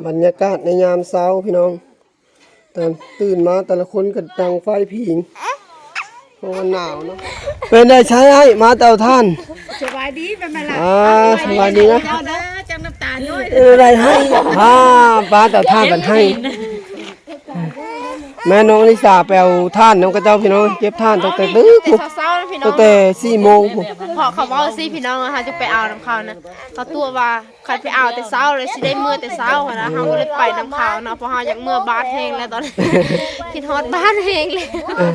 ບັນຍາກາດໃນຍາມເຊົ້າພີ່ນ້ອງ ຕອນຕື່ນມາແຕ່ລະຄົນກໍດັງໄຟຜິງ ເພາະວ່າໜາວເນາະ. ເປັນໄດໃຊ້ອ້າຍ ມາເຕົາຖ່ານ? ສະບາຍດີ ເປັນໄງລະ? ອ່າ ສະບາຍດີນະ ເຈົ້າເດີ ຈັກນ້ຳຕານ້ອຍ ເອີ ໄດ້ໃຫ້ ອ່າ ປາເຕົາຖ່ານບັດໃຫ້. ແມ່ນ້ອງອະລິສາໄປເອົາຖ່ານນຳເຂົາເຈົ້າພີ່ນ້ອງ ເກັບຖ່ານຕັ້ງແຕ່ດຶກພຸ້ນ ຕັ້ງແຕ່ສີ່ໂມງພຸ້ນ ເພາະເຂົາເວົ້າຊີ້ພີ່ນ້ອງ ເຮົາຈະໄປເອົານຳເຂົານະ ເຂົາຕົວະວ່າ ຄັນໄປເອົາແຕ່ເຊົ້າແລ້ວຊິໄດ້ເມືອແຕ່ເຊົ້າຫັ້ນນະ ເຮົາກໍເລີຍໄປນຳເຂົາເນາະ ເພາະເຮົາຢາກເມືອບ້ານແຮງແລ້ວຕອນນີ້ ຄິດຮອດບ້ານແຮງແລ້ວ ເອີ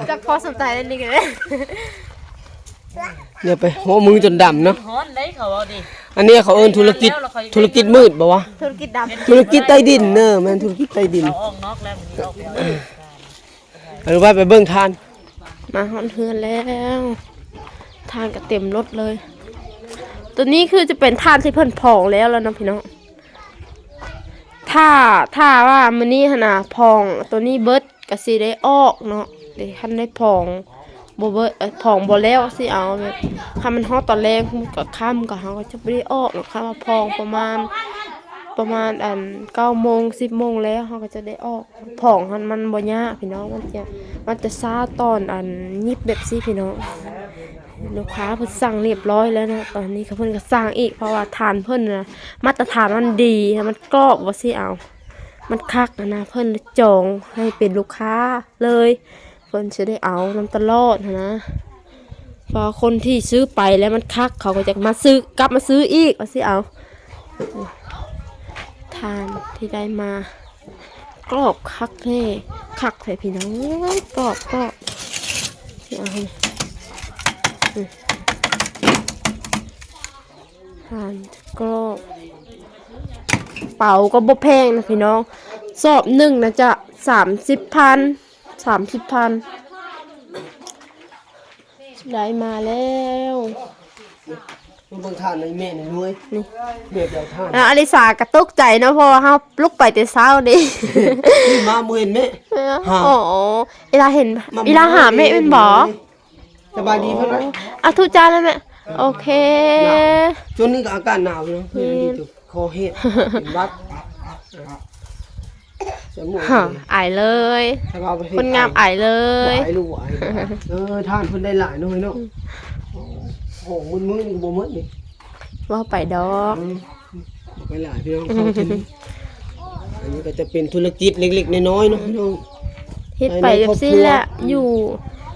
ຈັກພໍສ່ຳໃດແລ້ວນີ້ກໍໄດ້ ດຽວໄປ ໂຫ ມືຈົນດຳເນາະ ຮ້ອນເດ້ເຂົາເວົ້າເດ້. ອັນນີ້ເຂົາເອີ້ນທຸລະກິດ ທຸລະກິດມືດບໍ່ວະ? ທຸລະກິດດຳ ທຸລະກິດໃຕ້ດິນເດີ ແມ່ນທຸລະກິດໃຕ້ດິນ ເຂົາອອກນອກແລ້ວ ມັນອອກ ເອີ ອະນຸວັດໄປເບິ່ງຖ່ານ ມາຮອດເຮືອນແລ້ວ ຖ່ານກໍເຕັມລົດເລີຍ. ໂຕນີ້ຄືຈະເປັນຖ່ານທີ່ເພິ່ນຜອງແລ້ວລະເນາະພີ່ນ້ອງ. ຖ້າ ຖ້າວ່າມື້ນີ້ຫັ້ນນະ ຜອງໂຕນີ້ເບິດກໍຊິໄດ້ອອກເນາະ ເດ ຄັນໄດ້ຜອງບໍ່ເບິດ ເອີ ຜອງບໍ່ແລ້ວຊິເອົາແບບ ຄັນມັນຮອດຕອນແລງ ກໍຄ່ຳ ກໍເຮົາກໍຈະບໍ່ໄດ້ອອກເນາະ. ຄັນວ່າຜອງປະມານ ປະມານອັນ ເກົ້າໂມງ ສິບໂມງແລ້ວ ເຮົາກໍຈະໄດ້ອອກ. ຜອງຫັ້ນມັນບໍ່ຍາກພີ່ນ້ອງ ມັນຈະ ມັນຈະຊ້າຕອນອັນຫຍິບແບບຊີ້ພີ່ນ້ອງ. ລູກຄ້າເພິ່ນສັ່ງລຽບຮ້ອຍແລ້ວເນາະ ຕອນນີ້ກໍເພິ່ນກໍສັ່ງອີກ ເພາະວ່າຖ່ານເພິ່ນນະ ມາດຕະຖານມັນດີ ມັນກອບວ່າຊິເອົາ ມັນຄັກຫັ້ນນະ ເພິ່ນຈອງໃຫ້ເປັນລູກຄ້າເລີຍ ເພິ່ນຊິໄດ້ເອົານຳຕະຫຼອດຫັ້ນນະ. ເພາະຄົນທີ່ຊື້ໄປແລ້ວມັນຄັກ ເຂົາກໍຈະມາຊື້ ກັບມາຊື້ອີກວ່າຊິເອົາ. ຖ່ານທີ່ໄດ້ມາ ກອບຄັກແທ້ ຄັກແທ້ພີ່ນ້ອງ ກອບ ກອບ ຊິເອົາໃຫ້ ອືມ ຖ່ານກອບ ເປົາກໍບໍ່ແພງນະພີ່ນ້ອງ ສອບໜຶ່ງໜ້າຈະສາມສິບພັນ ສາມສິບພັນ. ໄດ້ມາແລ້ວ ມາເບິ່ງຖ່ານໃນແມ່ນີ້ເວີຍ ນີ້ ແມ່ໄປເອົາຖ່ານ ອາ ອາລິສາກໍຕົກໃຈເນາະ ເພາະວ່າເຮົາລຸກໄປແຕ່ເຊົ້າເດ້ ຕື່ນມາບໍ່ເຫັນແມ່ ຫາ ອໍ ອີລາເຫັນ ມາ ອີລາຫາແມ່ແມ່ນບໍ່? ສະບາຍດີເພິ່ນນະ ອາ ທຸຈານແລ້ວແມ່ ໂອເຄ ຊ່ວງນີ້ກໍອາກາດໜາວຢູ່ເນາະ ຄືຢູ່ ຄໍເຮັດ ເປັນຫວັດ ຫາ ອາຍເລີຍ ຄົນງາມອາຍເລີຍ ອາຍລູກອາຍ ເອີ ທ່ານເພິ່ນໄດ້ຫຼາຍເນາະ ເນາະ ໂອ້ ມື້ໆນີ້ກໍບໍ່ໝົດນີ້ ເວົ້າໄປດອກ ເອີ ໄປຫຼາຍພີ່ນ້ອງ ເຂົ້າເຖິງ ອັນນີ້ກໍຈະເປັນທຸລະກິດເລັກໆນ້ອຍໆເນາະ ພີ່ນ້ອງ ເຮັດໄປແບບຊີ້ແຫຼະ ຢູ່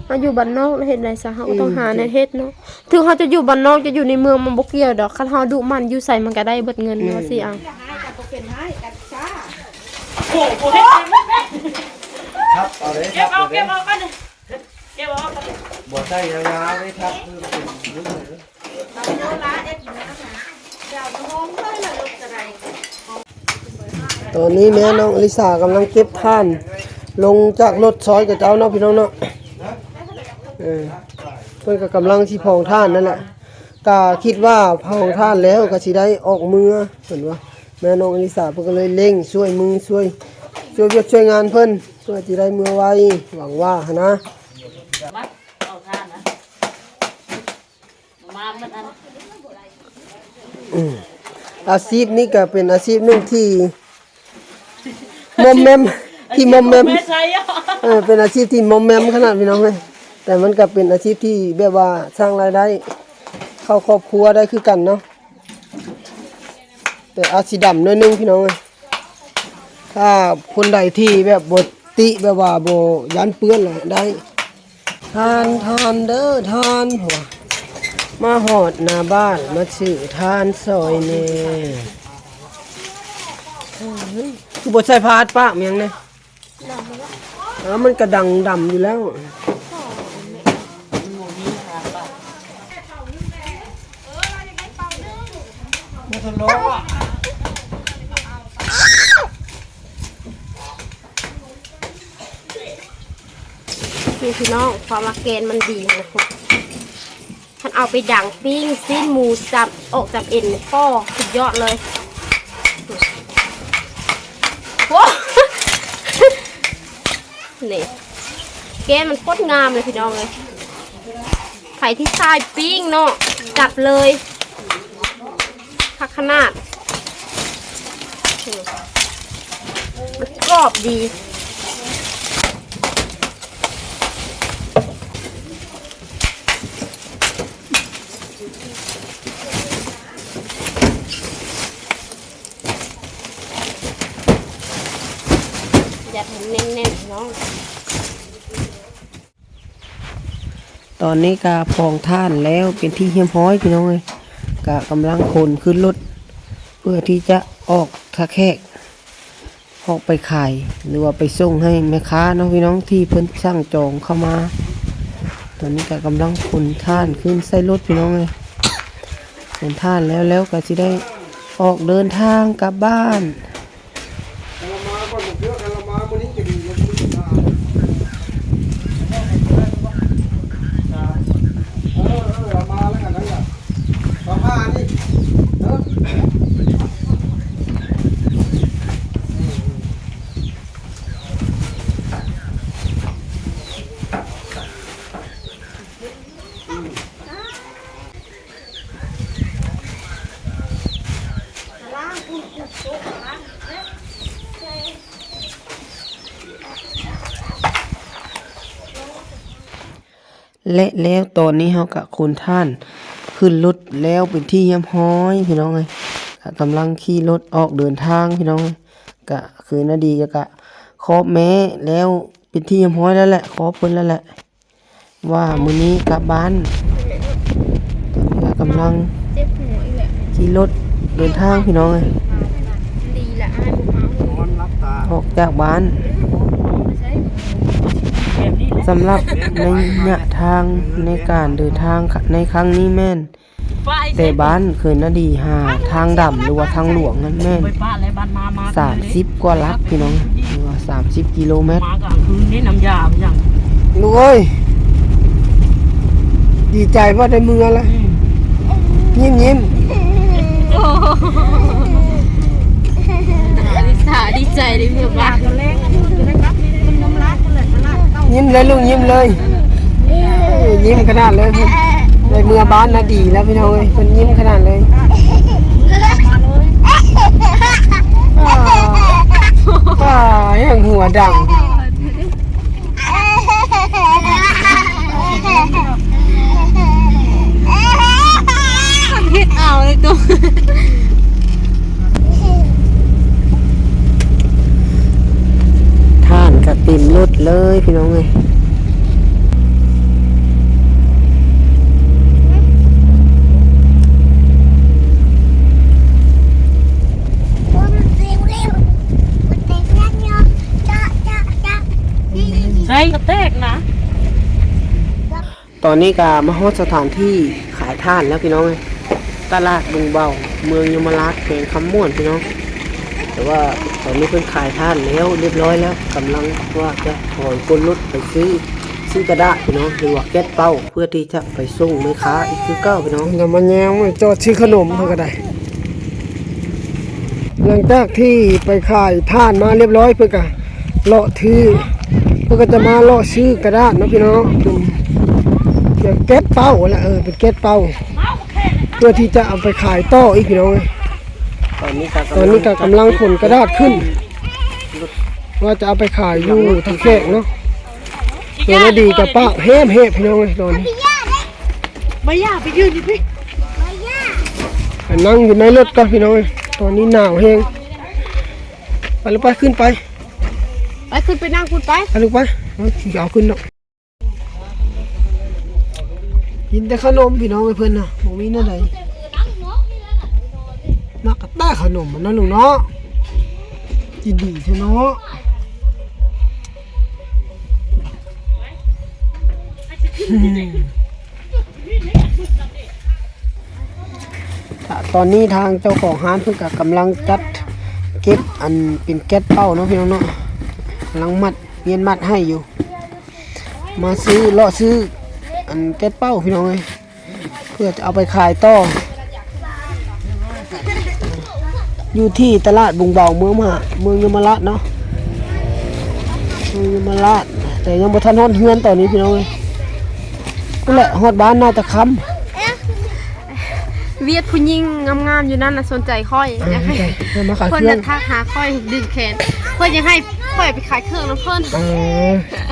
ເຮົາຢູ່ບ້ານນອກເຮັດໄດ້ຊະ ເຮົາກໍຕ້ອງຫາແນວເຮັດເນາະ ເຖິງເຮົາຈະຢູ່ບ້ານນອກ ຈະຢູ່ໃນເມືອງ ມັນບໍ່ກ່ຽວດອກ ຄັນເຮົາດຸໝັ່ນ ຢູ່ໃສມັນກໍໄດ້ເບິດເງິນ ວ່າຊິເອົາ ທັບເອົາເລີຍ ເກັບເອົາ ທັບເອົາເລີຍ ເກັບເອົາ ເກັບເອົາ ບໍ່ໃສ່ຍາວໆເດ້ ທັບຄືເປັນ ຕອນນີ້ແມ່ນ້ອງອະລິສາກຳລັງເກັບຖ່ານລົງຈາກລົດຊອຍເຂົາເຈົ້າເນາະ ພີ່ນ້ອງເນາະ ເອີ ເພິ່ນກໍກຳລັງຊິຜອງຖ່ານນັ້ນແຫຼະ ກະຄິດວ່າເຜົາຖ່ານແລ້ວກະຊິໄດ້ອອກເມືອ ເພິ່ນວ່າ ແມ່ນ້ອງອະລິສາເພິ່ນກໍເລີຍເລັ່ງຊ່ວຍມື ຊ່ວຍ ຊ່ວຍວຽກຊ່ວຍງານເພິ່ນ ເພື່ອຊິໄດ້ເມືອໄວ ຫວັງວ່າຫັ້ນນະ ອືມ ອາຊີບນີ້ກະເປັນອາຊີບໜຶ່ງທີ່ ມົມແມມ ທີ່ມົມແມມ ເອີ ເປັນອາຊີບທີ່ມົມແມມຂະໜາດ ພີ່ນ້ອງເອີຍ ແຕ່ມັນກະເປັນອາຊີບທີ່ແບບວ່າສ້າງລາຍໄດ້ເຂົ້າຄອບຄົວໄດ້ຄືກັນເນາະ ແຕ່ອາດຊິດຳໜ້ອຍໜຶ່ງ ພີ່ນ້ອງເອີຍ ຖ້າຄົນໃດທີ່ແບບບໍ່ຕິ ແບບວ່າບໍ່ຢ້ານເປື້ອນລະໄດ້. ທ່ານ ທ່ານເດີ ທ່ານ ເພິ່ນວ່າ ມາຮອດໜ້າບ້ານ ມາຊື້ຖ່ານຊ່ອຍແດ່ ຄືບໍ່ໃສ່ຜ້າອັດປາກ ມີຫຍັງແດ່ ເອີ ມັນກະດັງດຳຢູ່ແລ້ວ. ນີ້ພີ່ນ້ອງ ຄວາມວ່າແກນມັນດີນະ ຄັນເອົາໄປດັງປີ້ງຊີ້ນໝູ ຈັບອອກຈາກເອັນ ປໍ ສຸດຍອດເລີຍ ໂອ້ ນີ້ ແກນມັນໂຄດງາມເລີຍພີ່ນ້ອງເອີຍ ໃຜທີ່ສາຍປີ້ງເນາະ ຈັດເລີຍ ຄັກຂະໜາດ. ມັນກອບດີ. ຍັດໃຫ້ແໜ້ນໆ ພີ່ນ້ອງ. ຕອນນີ້ກະຜອງຖ່ານແລ້ວເປັນທີ່ຮຽບຮ້ອຍ ພີ່ນ້ອງເອີຍ, ກະກຳລັງຂົນຂຶ້ນລົດ ເພື່ອທີ່ຈະອອກທ່າແຂກ ອອກໄປຂາຍ ຫຼືວ່າໄປສົ່ງໃຫ້ແມ່ຄ້າເນາະ ພີ່ນ້ອງ ທີ່ເພິ່ນສັ່ງຈອງເຂົ້າມາ. ຕອນນີ້ກະກຳລັງຂົນຖ່ານຂຶ້ນໃສ່ລົດ ພີ່ນ້ອງເອີຍ, ຂົນຖ່ານແລ້ວ ແລ້ວກະຊິໄດ້ອອກເດີນທາງກັບບ້ານ. ແລະ ແລ້ວຕອນນີ້ເຮົາກະຂົນຖ່ານຂຶ້ນລົດແລ້ວເປັນທີ່ຮຽບຮ້ອຍ ພີ່ນ້ອງເອີຍ, ກະກຳລັງຂີ່ລົດອອກເດີນທາງ ພີ່ນ້ອງເອີຍ. ກະຄືນາດີກະຂອບແມ່ແລ້ວເປັນທີ່ຮຽບຮ້ອຍແລ້ວແຫຼະ, ຂອບເພິ່ນແລ້ວແຫຼະ. ວ່າມື້ນີ້ກັບບ້ານ. ຕອນນີ້ກະກຳລັງ ເຈັບຫົວອີກແຫຼະ ຂີ່ລົດເດີນທາງ ພີ່ນ້ອງເອີຍ, ດີລະອ້າຍບໍ່ເມົາ ອອກຈາກບ້ານ. ສຳລັບໄລຍະທາງໃນການເດີນທາງໃນຄັ້ງນີ້ແມ່ນ ແຕ່ບ້ານເຄີຍນາດີຫາທາງດຳ ຫຼືວ່າທາງຫຼວງນັ້ນແມ່ນສາມສິບກວ່າຫຼັກ ພີ່ນ້ອງ, ຫຼືວ່າສາມສິບກິໂລແມັດ. ມາກາງຄືນນີ້ນ້ຳຢາຫຍັງ ລູກເອີຍ ດີໃຈບໍ່ໄດ້ເມືອລະ. ອືມ ຍິ້ມໆ ໂອ້ ລິສາດີໃຈໄດ້ເມືອບ້ານ. ຍິ້ມເລີຍລູກ ຍິ້ມເລີຍ. ເອີ ຍິ້ມຂະໜາດເລີຍ. ໄດ້ເມືອບ້ານນາດີແລ້ວ ພີ່ນ້ອງເອີຍ, ເພິ່ນຍິ້ມຂະໜາດເລີຍ. ອ້າ ອ້າ ແຮງຫົວດັງ. ເຮັດເອົາເລີຍໂຕ. ຖ່ານກະເຕັມລົດເລີຍ ພີ່ນ້ອງເອີຍ. ໃສ່ກະແຕກນະ. ຕອນນີ້ກະມາຮອດສະຖານທີ່ຂາຍຖ່ານແລ້ວ ພີ່ນ້ອງເອີຍ, ຕະຫຼາດບຸງເບົາ ເມືອງຍົມມະລາດ ແຂວງຄຳມ່ວນ ພີ່ນ້ອງ. ແຕ່ວ່າຕອນນີ້ເພິ່ນຂາຍຖ່ານແລ້ວ ຮຽບຮ້ອຍແລ້ວ, ກຳລັງວ່າຈະຖອຍກົ້ນລົດໄປຊື້ ຊື້ກະດາດ ພີ່ນ້ອງ, ຫຼືວ່າແກັດເປົ້າ ເພື່ອທີ່ຈະໄປສົ່ງແມ່ຄ້າອີກຄືເກົ່າ ພີ່ນ້ອງ. ເພິ່ນກະມາແຍງມາຈອດຊື້ຂະໜົມເພິ່ນກະໄດ້. ຫຼັງຈາກທີ່ໄປຂາຍຖ່ານມາຮຽບຮ້ອຍ ເພິ່ນກະເລາະຖື ເພິ່ນກະຈະມາເລາະຊື້ກະດາດເນາະ ພີ່ນ້ອງ, ເປັນແກັດເປົ້າຫັ້ນແຫຼະ, ເອີ ເປັນແກັດເປົ້າ ເພື່ອທີ່ຈະເອົາໄປຂາຍຕໍ່ອີກ ພີ່ນ້ອງເອີຍ. ຕອນນີ້ກະ ຕອນນີ້ກະກຳລັງຂົນກະດາດຂຶ້ນ ວ່າຈະເອົາໄປຂາຍຢູ່ທ່າແຂກເນາະ. ໂຕນາດີກະປາກແຮບໆ ພີ່ນ້ອງເອີຍ ຕອນນີ້. ມາຢ່າໄປຢືນຢູ່ພີ້ ໄປນັ່ງຢູ່ໃນລົດກ່ອນ ພີ່ນ້ອງເອີຍ, ຕອນນີ້ໜາວແຮງ. ໄປລູກໄປ ຂຶ້ນໄປ ໄປ ຂຶ້ນໄປນັ່ງພຸ້ນໄປ ໄປລູກໄປ. ເອົາ ຊິເອົາຂຶ້ນເນາະ. ກິນແຕ່ຂະໜົມ ພີ່ນ້ອງເອີຍ ເພິ່ນນະ ບໍ່ມີແນວໃດ. ມັກກະແຕ່ຂະໜົມຫັ້ນນະລູກເນາະ, ກິນດີແທ້ເນາະ. ຕອນນີ້ທາງເຈົ້າຂອງຮ້ານເພິ່ນກະກຳລັງຈັດເກັບອັນເປັນແກັດເປົ້າເນາະ ພີ່ນ້ອງເນາະ, ກຳລັງມັດ ປ່ຽນມັດໃຫ້ຢູ່. ມາຊື້ ເລາະຊື້ອັນແກັດເປົ້າ ພີ່ນ້ອງເອີຍ, ເພື່ອຈະເອົາໄປຂາຍຕໍ່ ຢູ່ທີ່ຕະຫຼາດບຸງເບົາ ເມືອງມະຫາ ເມືອງຍົມມະລາດເນາະ, ເມືອງຍົມມະລາດ. ແຕ່ຍັງບໍ່ທັນຮອດເຮືອນຕອນນີ້ ພີ່ນ້ອງເອີຍ. ພຸ້ນແຫຼະ ຮອດບ້ານໜ້າຈະຄ່ຳ. ວຽດຜູ້ຍິງງາມໆຢູ່ນັ້ນນະສົນໃຈຂ້ອຍ ເອີ ຢາກໃຫ້ ເພິ່ນມາຂາຍເຄື່ອງ ເພິ່ນນະທັກຫາຂ້ອຍດຶງແຂນ ເພິ່ນຢາກໃຫ້ຂ້ອຍໄປຂາຍເຄື່ອງນຳເພິ່ນ. ເອີ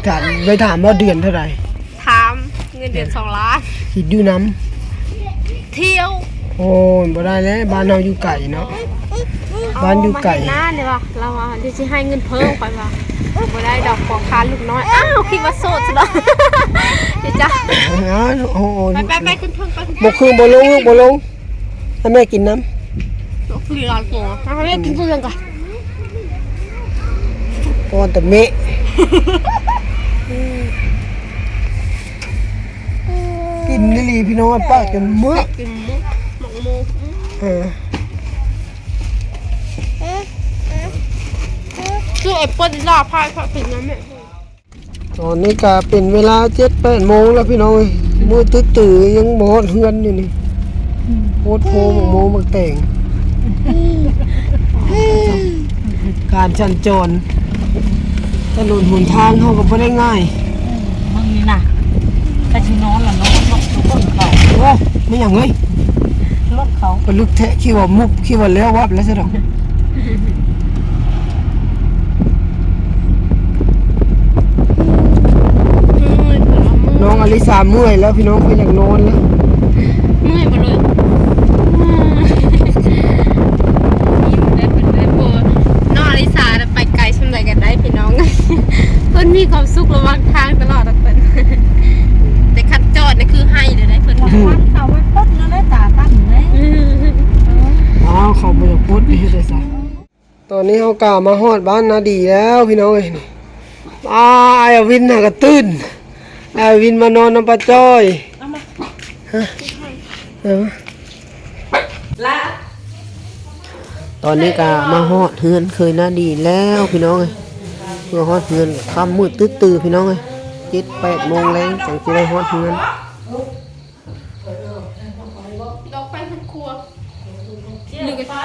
ຖາມ ໄປຖາມວ່າເດືອນເທົ່າໃດ? ຖາມ ເງິນເດືອນສອງລ້ານ ຄິດຢູ່ນຳ ທ່ຽວ. ໂອ້ຍ ບໍ່ໄດ້ແລ້ວ ບ້ານເຮົາຢູ່ໄກເນາະ ເອົາ ບ້ານຢູ່ໄກ ມາເຮັດນານີ້ວ່າ ລາວວ່າດຽວຊິໃຫ້ເງິນເພີ່ມ ຂ້ອຍວ່າ ບໍ່ໄດ້ດອກ ຂໍຄ່າລູກນ້ອຍ. ອ້າວ ຄິດວ່າໂສດຊະດອກ ເດ ຈ້າ. ອ້າວ ໂອ້ ໄປໆໆ ຂຶ້ນເທິງໄປ ບໍ່ຂຶ້ນ ບໍ່ລົງລູກ ບໍ່ລົງ ໃຫ້ແມ່ກິນນຳ ເອົາຄືຫຼາຍໂຕ ເອົາແມ່ກິນຜູ້ດຽວກ່ອນ ກ່ອນແຕ່ເມະ ກິນອີ່ຫຼີພີ່ນ້ອງ ປາກຈົນເມືອກ ກິນໝາກໂມ ເອີ ຄືໄອ້ປົດລາພາຍພາກິນນຳແມ່. ຕອນນີ້ກະເປັນເວລາເຈັດແປດໂມງແລ້ວພີ່ນ້ອງເອີຍ ມືດຕື້ໆ ຍັງບໍ່ຮອດເຮືອນຢູ່ນີ້ ໂພດໂພ ໝາກໂມ ໝາກແຕງ ການສັນຈອນ ຖະໜົນຫົນທາງເຮົາກໍບໍ່ໄດ້ງ່າຍ ເບິ່ງນີ້ນະ ກະຊິນອນລະເນາະ ເບິ່ງເຂົາ ໂອ້ ແມ່ນຫຍັງເອີຍ ລົດເຂົາ ປະລຶກແທະ ຄິດວ່າມຸບ ຄິດວ່າແລ້ວວັບແລ້ວຊະດອກ. ນ້ອງອາລິສາເມື່ອຍແລ້ວພີ່ນ້ອງ ເພິ່ນຢາກນອນແລ້ວ ເມື່ອຍບໍ່ເລີຍ ອີ່ມໄດ້ເພິ່ນໄດ້ ໂອ້ ນ້ອງອາລິສານະໄປໄກສ່ຳໃດກໍໄດ້ພີ່ນ້ອງ ເພິ່ນມີຄວາມສຸກລະຫວ່າງທາງຕະຫຼອດ ເພິ່ນ ແຕ່ຄັນຈອດນີ້ຄືໄຫ້ເລີຍໄດ໋ເພິ່ນ ລະວັງເຂົາໄວ້ປົດເນາະ ໄດ້ຕາຕັ້ງເດ້ ອື ອ້າວ ເຂົາບໍ່ຢາກປົດ ເຮັດໄດ້ຊະ. ຕອນນີ້ເຮົາກະມາຮອດບ້ານນາດີແລ້ວພີ່ນ້ອງເອີຍ ນີ້ ອ້າຍ ອາວິນຫາກະຕື່ນ ອາວິນມານອນນຳປ້າຈ້ອຍ ເອົາມາ ຮະ ເອົາມາ ລະ ຕອນນີ້ກະມາຮອດເຮືອນເຄີຍນາດີແລ້ວພີ່ນ້ອງເອີຍ ເພື່ອຮອດເຮືອນກະຄ່ຳມືດຕື້ໆ ພີ່ນ້ອງເອີຍ ເຈັດແປດໂມງແລງຈັ່ງຊິໄດ້ຮອດເຮືອນ. ດອກໄຟເຮືອນຄົວ ເສຍຟ້າ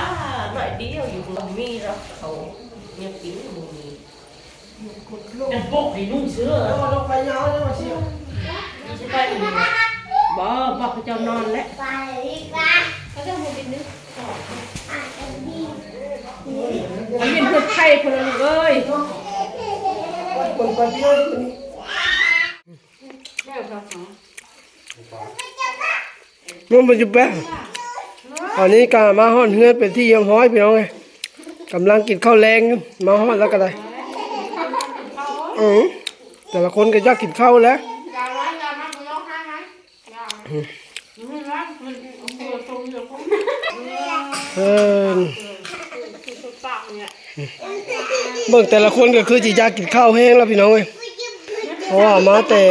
ໜ້ອຍດຽວຢູ່ ບໍ່ມີດອກ ເຂົາຍັງກິນບໍ່ມີ ຍັງປົກໃຫ້ນຸ່ງເສື້ອ ເອົາດອກໄຟຍາວເດີວ່າຊິ ຊິໄປອີກ ບໍ່ ບອກເຂົາເຈົ້ານອນແລ້ວ ເຂົາເຈົ້າບໍ່ກິນເດີ ອັນນີ້ເຮັດໄຂ່ພຸ້ນລະລູກເອີຍ ຄົນໄປເດີ ມັນບໍ່ຢູ່ແປ້ງ ຕອນນີ້ກະມາຮອດເຮືອນເປັນທີ່ຮຽບຮ້ອຍພີ່ນ້ອງເອີຍ ກຳລັງກິນເຂົ້າແລງຢູ່ ມາຮອດແລ້ວກະໄດ້ ອື ແຕ່ລະຄົນກະຢາກກິນເຂົ້າແຫຼະ ເອີ ເບິ່ງແຕ່ລະຄົນກໍຄືຊິຢາກກິນເຂົ້າແຮງແລ້ວພີ່ນ້ອງເອີຍ ເພາະວ່າມາແຕ່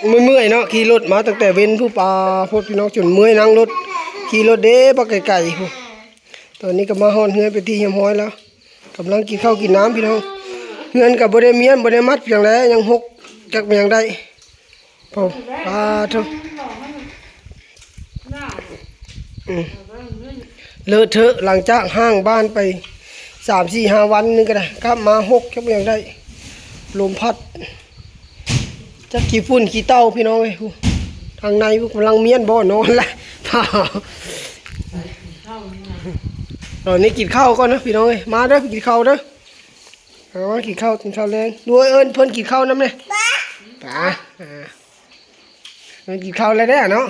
ເມື່ອຍໆເນາະ ຂີ່ລົດມາຕັ້ງແຕ່ເວັນພຸ້ນ ປາໂພດພີ່ນ້ອງ ຈົນເມື່ອຍນັ່ງລົດ ຂີ່ລົດເດ້ບັກໄກໆພຸ້ນ ຕອນນີ້ກໍມາຮອດເຮືອນເປັນທີ່ຮຽບຮ້ອຍແລ້ວ ກຳລັງກິນເຂົ້າກິນນ້ຳພີ່ນ້ອງ ເຮືອນກໍບໍ່ໄດ້ມ້ຽນບໍ່ໄດ້ມັດຫຍັງແຫຼະ ຍັງຫົກຈັກແມ່ນຫຍັງໄດ້ ໂອ້ ປາໂທ ອື ເລາະເທາະ ຫຼັງຈາກຮ້າງບ້ານໄປສາມສີ່ຫ້າວັນໜຶ່ງກໍໄດ້ ກັບມາຫົກຈັກແມ່ນຫຍັງໄດ້ ລົມພັດ ຈັກຂີ້ຝຸ່ນຂີ້ເຕົ່າພີ່ນ້ອງເອີຍ ທາງໃນກຳລັງມ້ຽນບໍ່ນອນລະ ຕອນນີ້ກິນເຂົ້າກ່ອນນະພີ່ນ້ອງເອີຍ ມາເດີກິນເຂົ້າເດີ ເອົາ ມາກິນເຂົ້າ ກິນເຂົ້າແລງ ດ້ວຍ ເອີ້ນເພິ່ນກິນເຂົ້ານຳແດ່ ປາ ເພິ່ນກິນເຂົ້າແລ້ວເດ້ເນາະ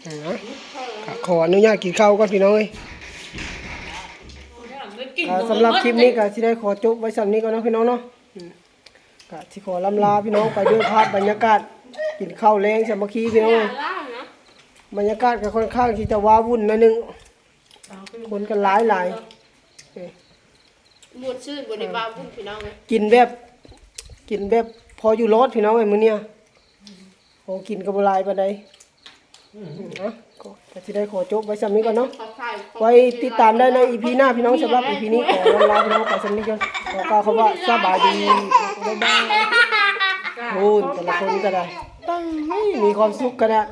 ເອົາ ຂໍອະນຸຍາດກິນເຂົ້າກ່ອນພີ່ນ້ອງເອີຍ ອ່າ ສຳລັບຄລິບນີ້ກໍຊິໄດ້ຂໍຈົບໄວ້ສ່ຳນີ້ກ່ອນເນາະພີ່ນ້ອງເນາະ ອືມ ກະຊິຂໍລ່ຳລາພີ່ນ້ອງໄປດ້ວຍພາບບັນຍາກາດກິນເຂົ້າແລງສາມັກຄີພີ່ນ້ອງເອີຍ ບັນຍາກາດກໍຄ່ອນຂ້າງທີ່ຈະວ້າວຸ້ນໜ້ອຍໜຶ່ງ ຄົນກໍຫຼາຍໆ ເອີ ມ່ວນຊື່ນ ບໍ່ໄດ້ວ້າວຸ້ນພີ່ນ້ອງເອີຍ ກິນແບບ ກິນແບບພໍຢູ່ລອດພີ່ນ້ອງເອີຍ ມື້ນີ້ ຂອງກິນກໍບໍ່ຫຼາຍປານໃດ ອືມ ເນາະ ກໍ ກໍຊິໄດ້ຂໍຈົບໄວ້ສ່ຳນີ້ກ່ອນເນາະ ໄວ້ຕິດຕາມໄດ້ໃນອີພີໜ້າພີ່ນ້ອງ ສຳລັບອີພີນີ້ຂໍລາພີ່ນ້ອງໄປສ່ຳນີ້ກ່ອນ ຂໍກ່າວຄຳວ່າສະບາຍດີ ບາຍບາຍ ໂອ້ຍ ແຕ່ລະຄົນກໍໄດ້ ມີຄວາມສຸກຂະໜາດ.